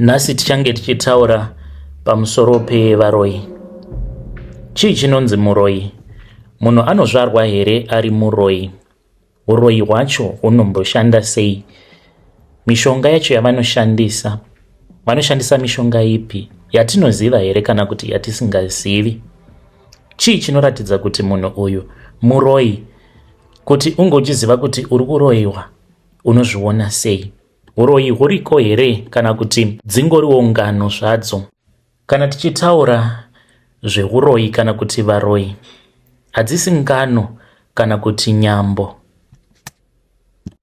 Nhasi tichange tichitaura pamusoro pevaroyi. Chii chinonzi muroyi? Munhu anozvarwa here ari muroyi? Uroyi hwacho hunomboshanda sei? Mishonga yacho yavanoshandisa, vanoshandisa mishonga ipi? Yatinoziva here kana kuti yatisingazivi? Chii chinoratidza kuti munhu uyu muroyi? Kuti unge uchiziva kuti uri kuroyiwa, unozviona sei? Uroyi huriko here kana kuti dzingoriwo ngano zvadzo? Kana tichitaura zveuroyi kana kuti varoyi, hadzisi ngano kana kuti nyambo.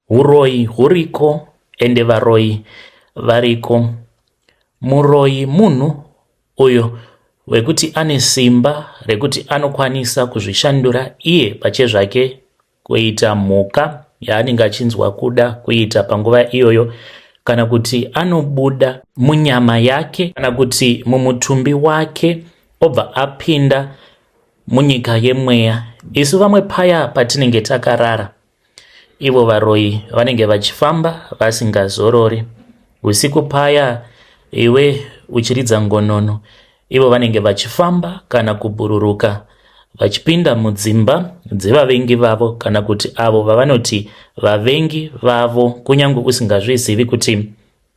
Huroyi huriko ende varoyi variko. Muroyi munhu uyo wekuti ane simba rekuti anokwanisa kuzvishandura iye pachezvake kuita mhuka yaanenge achinzwa kuda kuita panguva iyoyo kana kuti anobuda munyama yake kana kuti mumutumbi wake obva apinda munyika yemweya. Isu vamwe paya patinenge takarara, ivo varoyi vanenge vachifamba vasingazorori. Usiku paya iwe uchiridza ngonono, Ivo vanenge vachifamba kana kubhururuka vachipinda mudzimba dzevavengi vavo kana kuti avo vavanoti vavengi vavo, kunyange usingazvizivi kuti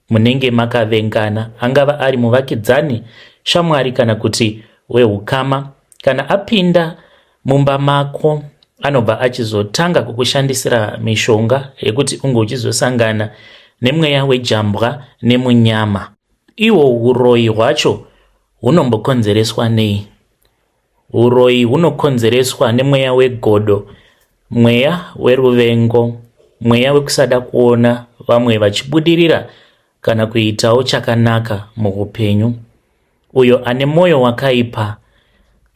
munenge makavengana, angava ari muvakidzani, shamwari kana kuti wehukama. Kana apinda mumba mako anobva achizotanga kukushandisira mishonga yekuti unge uchizosangana nemweya wejambwa nemunyama. Ihwo huroyi hwacho hunombokonzereswa nei? Huroyi hunokonzereswa nemweya wegodo, mweya weruvengo, mweya wekusada kuona vamwe vachibudirira kana kuitawo chakanaka muhupenyu. Uyo ane mwoyo wakaipa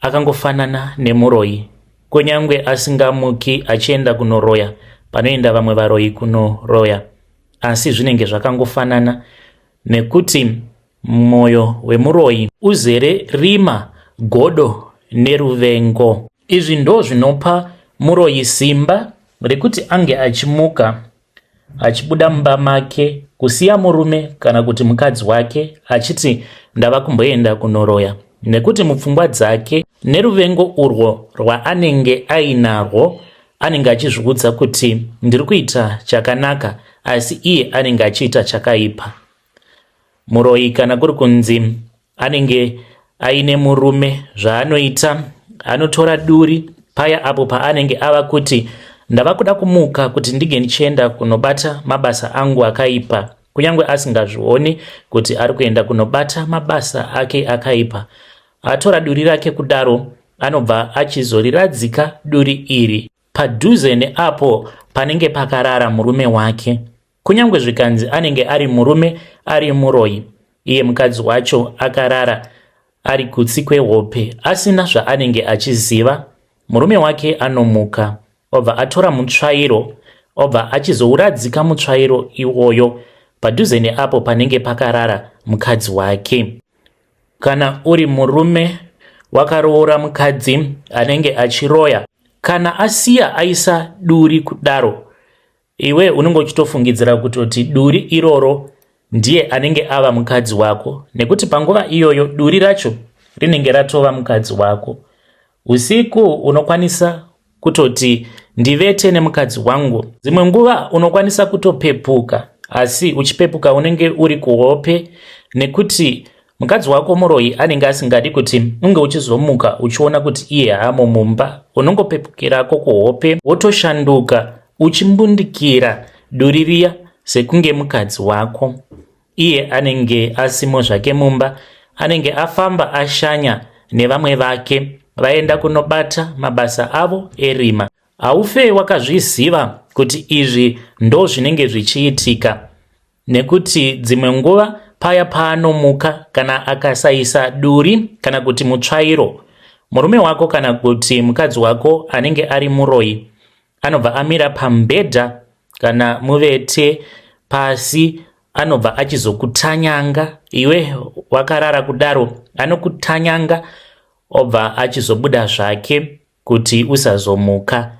akangofanana nemuroyi, kunyange asingamuki achienda kunoroya panoenda vamwe varoyi kunoroya, asi zvinenge zvakangofanana Nekuti mwoyo wemuroyi uzere rima, godo neruvengo. Izvi ndozvinopa muroyi simba rekuti ange achimuka achibuda mumba make kusiya murume kana kuti mukadzi wake achiti ndava kumboenda kunoroya nekuti mupfungwa dzake neruvengo urwo rwaanenge ainarwo anenge achizviudza kuti ndiri kuita chakanaka asi iye anenge achiita chakaipa. Muroyi kana kuri kunzi anenge aine murume zvaanoita anotora duri paya apo paanenge ava kuti ndava kuda kumuka kuti ndinge ndichienda kunobata mabasa angu akaipa kunyange asingazvioni kuti ari kuenda kunobata mabasa ake akaipa Atora duri rake kudaro, anobva achizoriradzika duri iri padhuze neapo panenge pakarara murume wake. Kunyangwe zvikanzi anenge ari murume ari muroyi, iye mukadzi wacho akarara ari kutsi kwehope asina zvaanenge achiziva, murume wake anomuka obva atora mutsvairo obva achizouradzika mutsvairo iwoyo padhuze neapo panenge pakarara mukadzi wake. Kana uri murume wakaroora mukadzi anenge achiroya, kana asiya aisa duri kudaro, iwe unenge uchitofungidzira kutoti duri iroro ndiye anenge ava mukadzi wako nekuti panguva iyoyo duri racho rinenge ratova mukadzi wako. Usiku unokwanisa kutoti ndivete nemukadzi wangu. Dzimwe nguva unokwanisa kutopepuka asi uchipepuka unenge uri kuhope nekuti mukadzi wako muroyi anenge asingadi kuti unge uchizomuka uchiona kuti iye haamo mumba. Unongopepukirako kuhope wotoshanduka uchimbundikira duri riya sekunge mukadzi wako. Iye anenge asimo zvake mumba, anenge afamba ashanya nevamwe vake vaenda kunobata mabasa avo erima. Haufe wakazviziva kuti izvi ndozvinenge zvichiitika nekuti dzimwe nguva paya paanomuka kana akasaisa duri kana kuti mutsvairo, murume wako kana kuti mukadzi wako anenge ari muroyi anobva amira pamubhedha kana muvete pasi anobva achizokutanyanga iwe wakarara kudaro anokutanyanga obva achizobuda zvake kuti usazomuka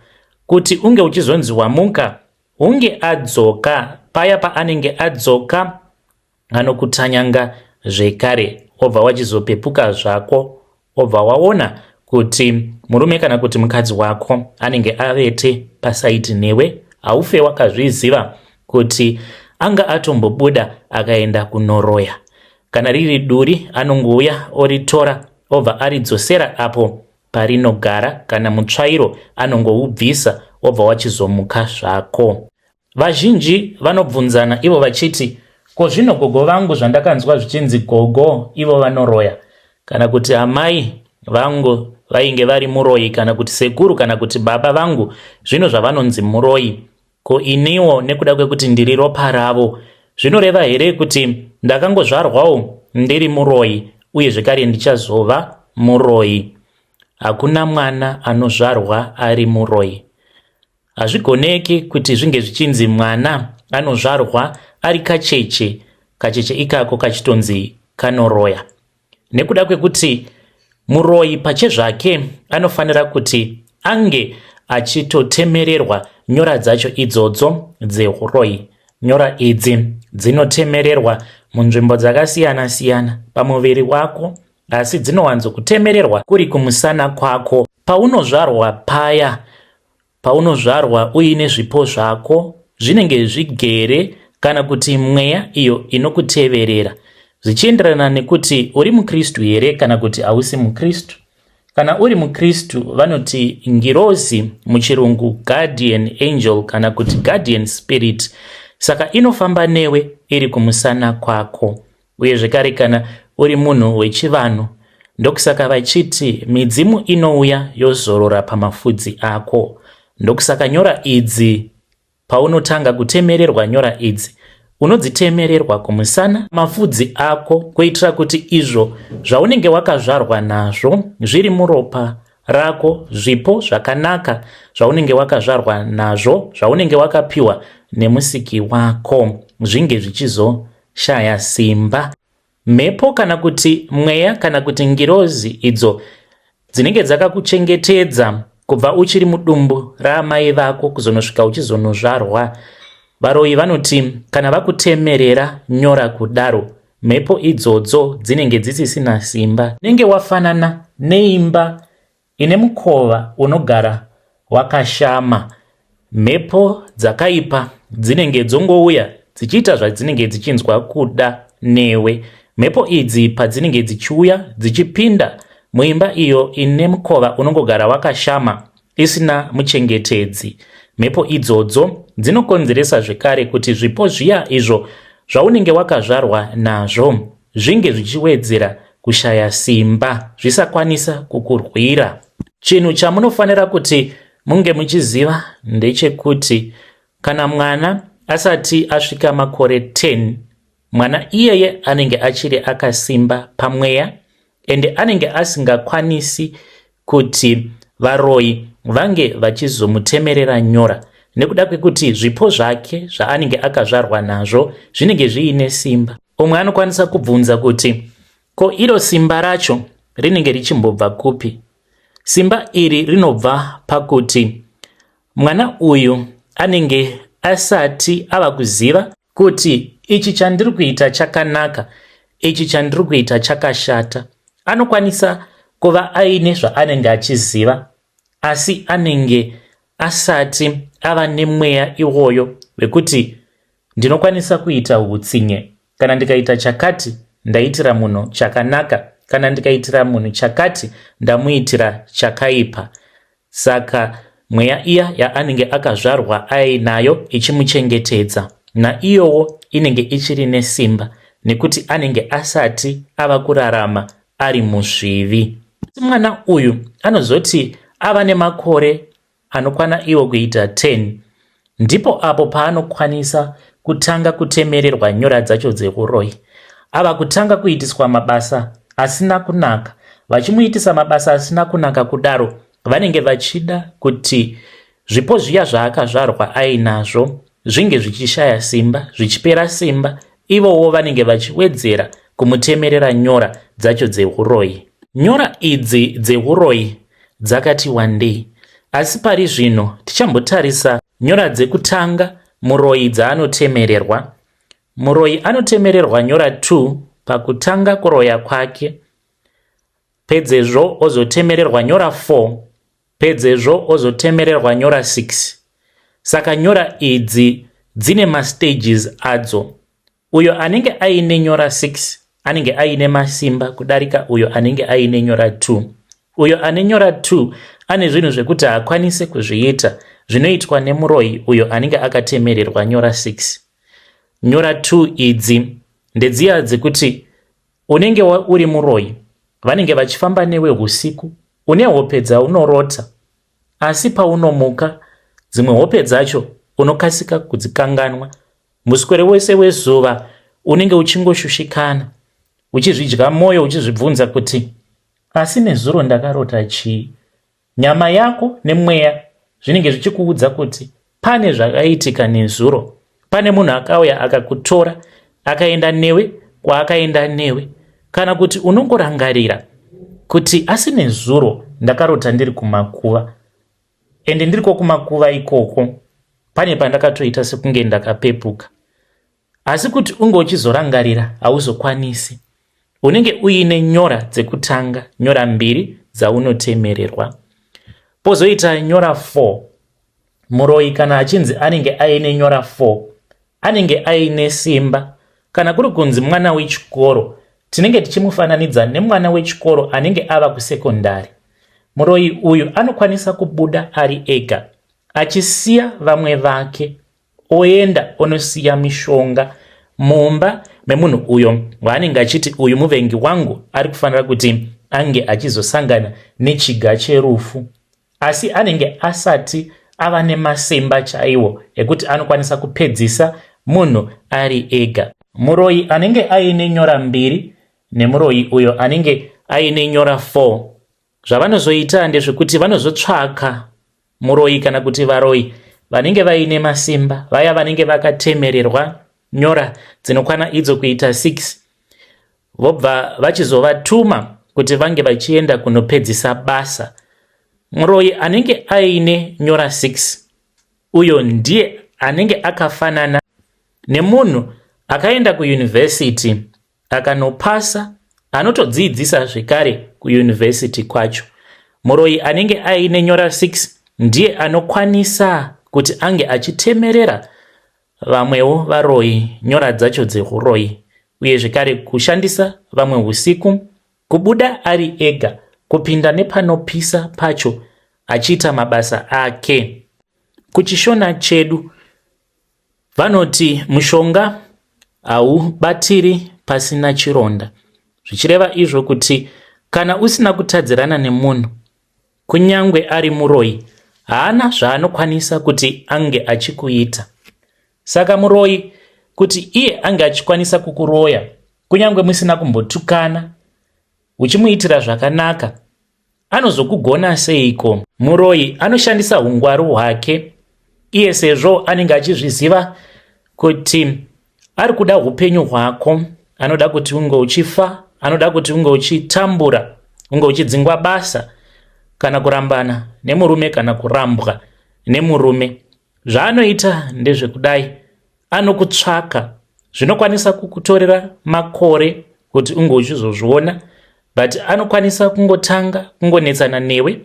kuti unge uchizonzi wamuka hunge adzoka paya paanenge adzoka. Anokutanyanga zvekare wobva wachizopepuka zvako wobva waona kuti murume kana kuti mukadzi wako anenge avete pasaidi newe. Haufe wakazviziva kuti anga atombobuda akaenda kunoroya. Kana riri duri anongouya oritora obva aridzosera apo parinogara, kana mutsvairo anongoubvisa wobva wachizomuka zvako. Vazhinji vanobvunzana ivo vachiti, Ko zvino gogo vangu zvandakanzwa zvichinzi gogo ivo vanoroya, kana kuti amai vangu vainge vari muroyi, kana kuti sekuru kana kuti baba vangu zvino zvavanonzi muroyi, ko iniwo nekuda kwekuti ndiri ropa ravo zvinoreva here kuti ndakangozvarwawo ndiri muroyi uye zvekare ndichazova muroyi? Hakuna mwana anozvarwa ari muroyi. Hazvigoneki kuti zvinge zvichinzi mwana anozvarwa ari kacheche, kacheche ikako kachitonzi kanoroya. Nekuda kwekuti muroyi pachezvake anofanira kuti ange achitotemererwa nyora dzacho idzodzo dzeuroyi. Nyora idzi dzinotemererwa munzvimbo dzakasiyana-siyana pamuviri wako asi dzinowanzokutemererwa kuri kumusana kwako. Paunozvarwa paya, paunozvarwa uine zvipo zvako zvinenge zvigere kana kuti mweya iyo inokuteverera zvichienderana nekuti uri mukristu here kana kuti hausi mukristu. Kana uri mukristu vanoti ngirozi muchirungu guardian angel kana kuti guardian spirit, saka inofamba newe iri kumusana kwako. Uye zvekare kana uri munhu wechivanhu ndokusaka vachiti midzimu inouya yozorora pamafudzi ako. Ndokusaka nyora idzi paunotanga kutemererwa nyora idzi unodzitemererwa kumusana mafudzi ako kuitira kuti izvo zvaunenge wakazvarwa nazvo zviri muropa rako, zvipo zvakanaka zvaunenge wakazvarwa nazvo zvaunenge wakapiwa nemusiki wako zvinge zvichizo shaya simba. Mhepo kana kuti mweya kana kuti ngirozi idzo dzinenge dzakakuchengetedza kubva uchiri mudumbu raamai vako kuzonosvika uchizonozvarwa. Varoyi vanoti kana vakutemerera nyora kudaro, mhepo idzodzo dzinenge dzisisina simba. Unenge wafanana neimba Ine mukova unogara wakashama. Mhepo dzakaipa dzinenge dzongouya dzichiita zvadzinenge dzichinzwa kuda newe. Mhepo idzi padzinenge dzichiuya dzichipinda muimba iyo ine mukova unongogara wakashama isina muchengetedzi, mhepo idzodzo dzinokonzeresa zvekare kuti zvipo zviya izvo zvaunenge wakazvarwa nazvo zvinge zvichiwedzera kushaya simba zvisakwanisa kukurwira. Chinhu chamunofanira kuti munge muchiziva ndechekuti kana mwana asati asvika makore 10, mwana iyeye anenge achiri akasimba pamweya ende anenge asingakwanisi kuti varoyi vange vachizomutemerera nyora nekuda kwekuti zvipo zvake zvaanenge akazvarwa nazvo zvinenge zviine simba. Umwe anokwanisa kubvunza kuti ko iro simba racho rinenge richimbobva kupi? Simba iri rinobva pakuti mwana uyu anenge asati ava kuziva kuti ichi chandiri kuita chakanaka, ichi chandiri kuita chakashata. Anokwanisa kuva aine zvaanenge achiziva, asi anenge asati ava nemweya iwoyo wekuti ndinokwanisa kuita utsinye kana ndikaita chakati ndaitira munhu chakanaka, kana ndikaitira munhu chakati ndamuitira chakaipa. Saka mweya iya yaanenge akazvarwa ainayo ichimuchengetedza, naiyowo inenge ichiri nesimba nekuti anenge asati ava kurarama ari muzvivi. Asi mwana uyu anozoti ava nemakore anokwana iwo kuita 10 ndipo apo paanokwanisa kutanga kutemererwa nyora dzacho dzeuroyi. Ava kutanga kuitiswa mabasa asina kunaka. Vachimuitisa mabasa asina kunaka kudaro, vanenge vachida kuti zvipo zviya zvaakazvarwa ainazvo zvinge zvichishaya simba, zvichipera simba, ivowo vanenge vachiwedzera kumutemerera nyora dzacho dzeuroyi. Nyora idzi dzeuroyi dzakati wandei, asi pari zvino tichambotarisa nyora dzekutanga muroyi dzaanotemererwa. Muroyi anotemererwa nyora 2 pakutanga kuroya kwake, pedzezvo ozotemererwa nyora 4, pedzezvo ozotemererwa nyora 6. Saka nyora idzi dzine mastages adzo. Uyo anenge aine nyora 6 anenge aine masimba kudarika uyo anenge aine nyora 2. Uyo ane nyora 2 ane zvinhu zvekuti haakwanise kuzviita zvinoitwa nemuroyi uyo anenge akatemererwa nyora 6. Nyora 2 idzi ndedziya dzekuti unenge uri muroyi, vanenge vachifamba newe usiku, une hope dzaunorota asi paunomuka dzimwe hope dzacho unokasika kudzikanganwa. Muswere wese wezuva unenge uchingoshushikana, uchizvidya mwoyo uchizvibvunza kuti asi nezuro ndakarota chii? Nyama yako nemweya zvinenge zvichikuudza kuti pane zvakaitika nezuro. Pane munhu akauya akakutora akaenda newe kwaakaenda newe, kana kuti unongorangarira kuti asi nezuro ndakarota ndiri kumakuva, ende ndiriko kumakuva ikoko pane pandakatoita sekunge ndakapepuka. Asi kuti unge uchizorangarira hauzokwanisi. Unenge uine nyora dzekutanga, nyora mbiri dzaunotemererwa. Pozoita nyora 4. Muroyi kana achinzi anenge aine nyora 4, anenge aine simba. Kana kuri kunzi mwana wechikoro, tinenge tichimufananidza nemwana wechikoro anenge ava kusekondari. Muroyi uyu anokwanisa kubuda ari ega achisiya vamwe vake oenda onosiya mishonga mumba memunhu uyo waanenge achiti uyu muvengi wangu ari kufanira kuti ange achizosangana nechiga cherufu, asi anenge asati ava nemasimba chaiwo ekuti anokwanisa kupedzisa munhu ari ega. Muroyi anenge aine nyora mbiri nemuroyi uyo anenge aine nyora 4 Zvavanozoita ndezvekuti vanozotsvaka muroyi kana kuti varoyi vanenge vaine masimba, vaya vanenge vakatemererwa nyora dzinokwana idzo kuita 6, vobva vachizovatuma kuti vange vachienda kunopedzisa basa. Muroyi anenge aine nyora 6 uyo ndiye anenge akafanana nemunhu akaenda kuyunivhesiti Akanopasa anotodziidzisa zvekare kuyunivhesiti kwacho. Muroyi anenge aine nyora 6 ndiye anokwanisa kuti ange achitemerera vamwewo varoyi nyora dzacho dzehuroyi uye zvekare kushandisa vamwe husiku, kubuda ari ega, kupinda nepanopisa pacho achiita mabasa ake. KuchiShona chedu Vanoti mushonga haubatiri pasina chironda, zvichireva izvo kuti kana usina kutadzirana nemunhu, kunyangwe ari muroyi, haana zvaanokwanisa kuti ange achikuita. Saka muroyi kuti iye ange achikwanisa kukuroya, kunyangwe musina kumbotukana, uchimuitira zvakanaka, Anozokugona seiko? Muroyi anoshandisa hungwaru hwake iye sezvo anenge achizviziva kuti ari kuda hupenyu hwako, anoda kuti unge uchifa, anoda kuti unge uchitambura, unge uchidzingwa basa kana kurambana nemurume kana kurambwa nemurume. Zvaanoita ndezvekudai, anokutsvaka zvinokwanisa kukutorera makore kuti unge uchizozviona but anokwanisa kungotanga kungonetsana newe,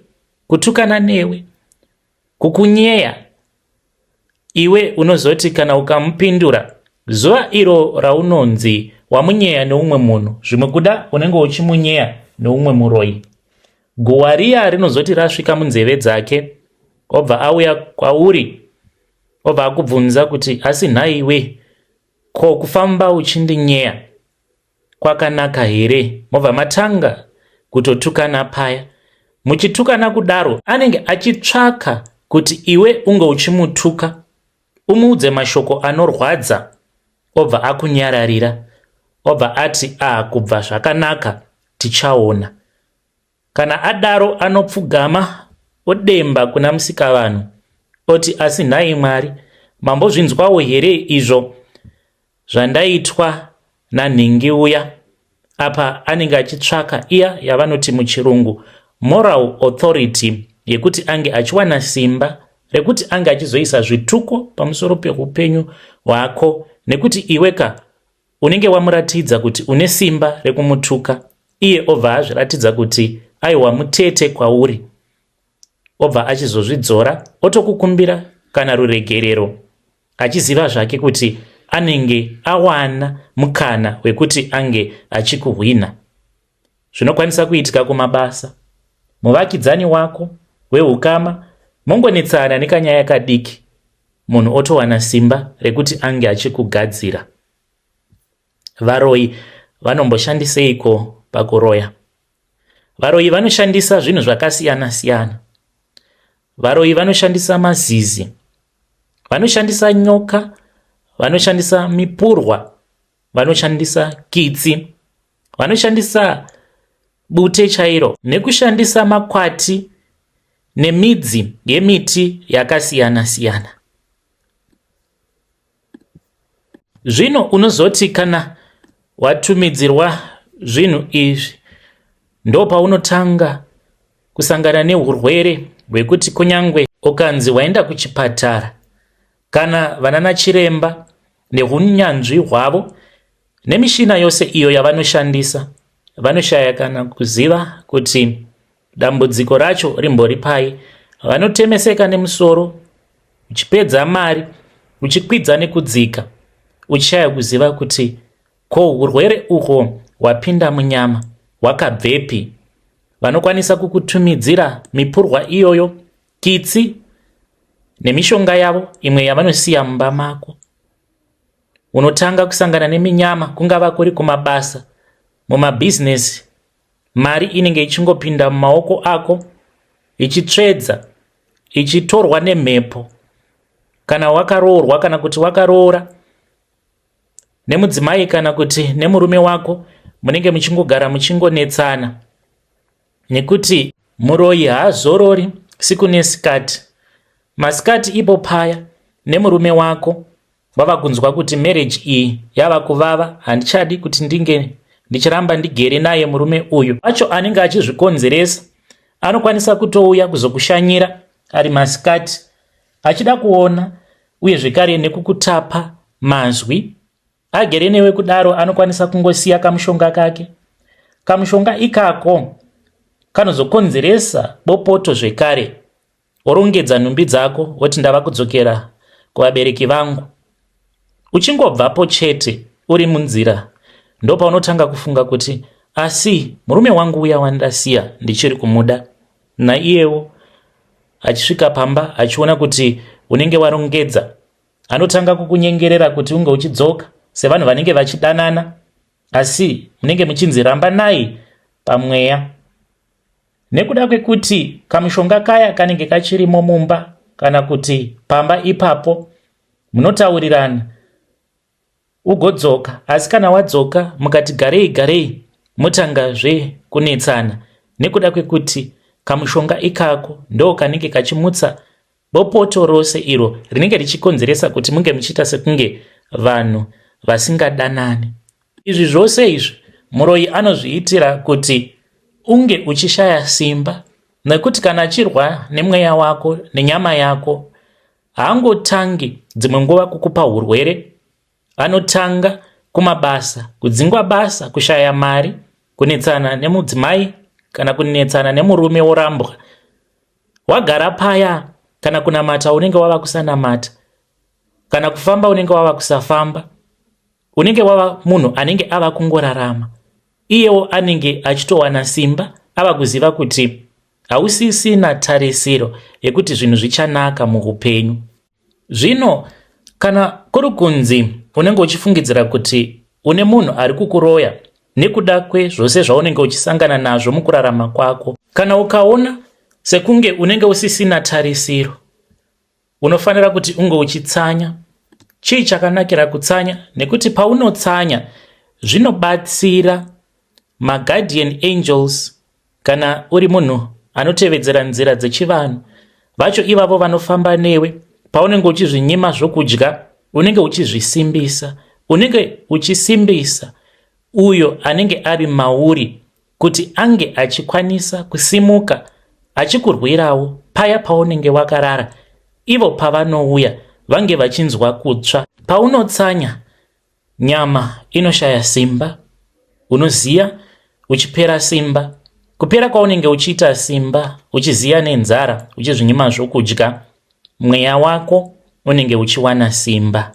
kutukana newe, kukunyeya. Iwe unozoti kana ukamupindura zuva iro raunonzi wamunyeya neumwe munhu, zvimwe kuda unenge uchimunyeya neumwe muroyi. Guwa riya rinozoti rasvika munzeve dzake obva auya kwauri obva akubvunza kuti asi nhaiwe ko kufamba uchindinyeya kwakanaka here? Mobva matanga kutotukana paya. Muchitukana kudaro anenge achitsvaka kuti iwe unge uchimutuka umuudze mashoko anorwadza obva akunyararira obva ati ah kubva zvakanaka tichaona. Kana adaro anopfugama odemba kuna Musikavanhu oti asi nhai Mwari mambozvinzwawo here izvo zvandaitwa nanhingi uya? Apa anenge achitsvaka iya yavanoti muchirungu moral authority yekuti ange achiwana simba rekuti ange achizoisa zvituko pamusoro peupenyu hwako. Nekuti iwe ka unenge wamuratidza kuti une simba rekumutuka, iye obva azviratidza kuti aiwa mutete kwauri, obva achizozvidzora otokukumbira kana ruregerero, achiziva zvake kuti anenge awana mukana wekuti ange achikuhwina. Zvinokwanisa kuitika kumabasa, muvakidzani wako weukama mongonetsana nekanyaya kadiki, munhu otowana simba rekuti ange achikugadzira. Varoyi vanomboshandiseiko pakuroya? Varoyi vanoshandisa zvinhu zvakasiyana siyana. Varoyi vanoshandisa mazizi, vanoshandisa nyoka, vanoshandisa mipurwa, vanoshandisa kitsi, vanoshandisa bute chairo nekushandisa makwati nemidzi yemiti yakasiyana siyana. Zvino unozoti kana watumidzirwa zvinhu izvi ndopaunotanga kusangana neurwere hwekuti kunyange ukanzi waenda kuchipatara kana vanana chiremba neunyanzvi hwavo nemishina yose iyo yavanoshandisa vanoshaya kana kuziva kuti dambudziko racho rimbori pai. Vanotemeseka nemusoro uchipedza mari uchikwidza nekudzika uchishaya kuziva kuti ko urwere uhwo hwapinda munyama hwakabvepi. Vanokwanisa kukutumidzira mipurwa iyoyo, kitsi nemishonga yavo imwe yavanosiya mumba mako. Unotanga kusangana neminyama kungava kuri kumabasa, mumabhizinesi, mari inenge ichingopinda mumaoko ako ichitsvedza, ichitorwa nemhepo. Kana wakaroorwa kana kuti wakaroora nemudzimai kana kuti nemurume wako, munenge muchingogara muchingonetsana nekuti muroyi haazorori siku nesikati. Masikati ipo paya nemurume wako wava kunzwa kuti marriage iyi yava kuvava, handichadi kuti ndinge ndichiramba ndigere naye murume uyu. Wacho anenge achizvikonzeresa anokwanisa kutouya kuzokushanyira ari masikati achida kuona uye zvekare nekukutapa mazwi. Agere newe kudaro anokwanisa kungosiya kamushonga kake. Kamushonga ikako kanozokonzeresa bopoto zvekare. Worongedza nhumbi dzako woti ndava kudzokera kuvabereki vangu. Uchingobvapo chete uri munzira ndopaunotanga kufunga kuti asi murume wangu uya wandasiya ndichiri kumuda. Naiyewo achisvika pamba achiona kuti unenge warongedza anotanga kukunyengerera kuti unge uchidzoka sevanhu vanenge vachidanana, asi munenge muchinzi rambanai pamweya. Nekuda kwekuti kamushonga kaya kanenge kachirimo mumba kana kuti pamba ipapo, munotaurirana ugodzoka, asi kana wadzoka mukati garei garei motangazve kunetsana nekuda kwekuti kamushonga ikako ndo kanenge kachimutsa Bopoto rose iro rinenge richikonzeresa kuti munge muchiita sekunge vanhu vasingadanani. Izvi zvose izvi muroyi anozviitira kuti unge uchishaya simba nekuti kana achirwa nemweya wako nenyama yako haangotangi dzimwe nguva kukupa urwere. Anotanga kumabasa, kudzingwa basa, kushaya mari, kunetsana nemudzimai kana kunetsana nemurume worambwa. Wagara paya kana kunamata unenge wava kusanamata, kana kufamba unenge wava kusafamba, unenge wava munhu anenge ava kungorarama. Iyewo anenge achitowana simba ava kuziva kuti hausisina tarisiro yekuti zvinhu zvichanaka muupenyu. Zvino kana kuri kunzi unenge uchifungidzira kuti une munhu ari kukuroya nekuda kwezvose zvaunenge uchisangana nazvo mukurarama kwako, kana ukaona sekunge unenge usisina tarisiro, unofanira kuti unge uchitsanya. Chii chakanakira kutsanya? Nekuti paunotsanya zvinobatsira maguardian angels. Kana uri munhu anotevedzera nzira dzechivanhu, vacho ivavo vanofamba newe paunenge uchizvinyima zvokudya, unenge uchizvisimbisa, unenge uchisimbisa uyo anenge ari mauri kuti ange achikwanisa kusimuka achikurwirawo paya paunenge wakarara. Ivo pavanouya vange vachinzwa kutsva paunotsanya. Nyama inoshaya simba, unoziya uchipera simba. Kupera kwaunenge uchiita simba, uchiziya nenzara, uchizvinyima zvokudya, mweya wako unenge uchiwana simba.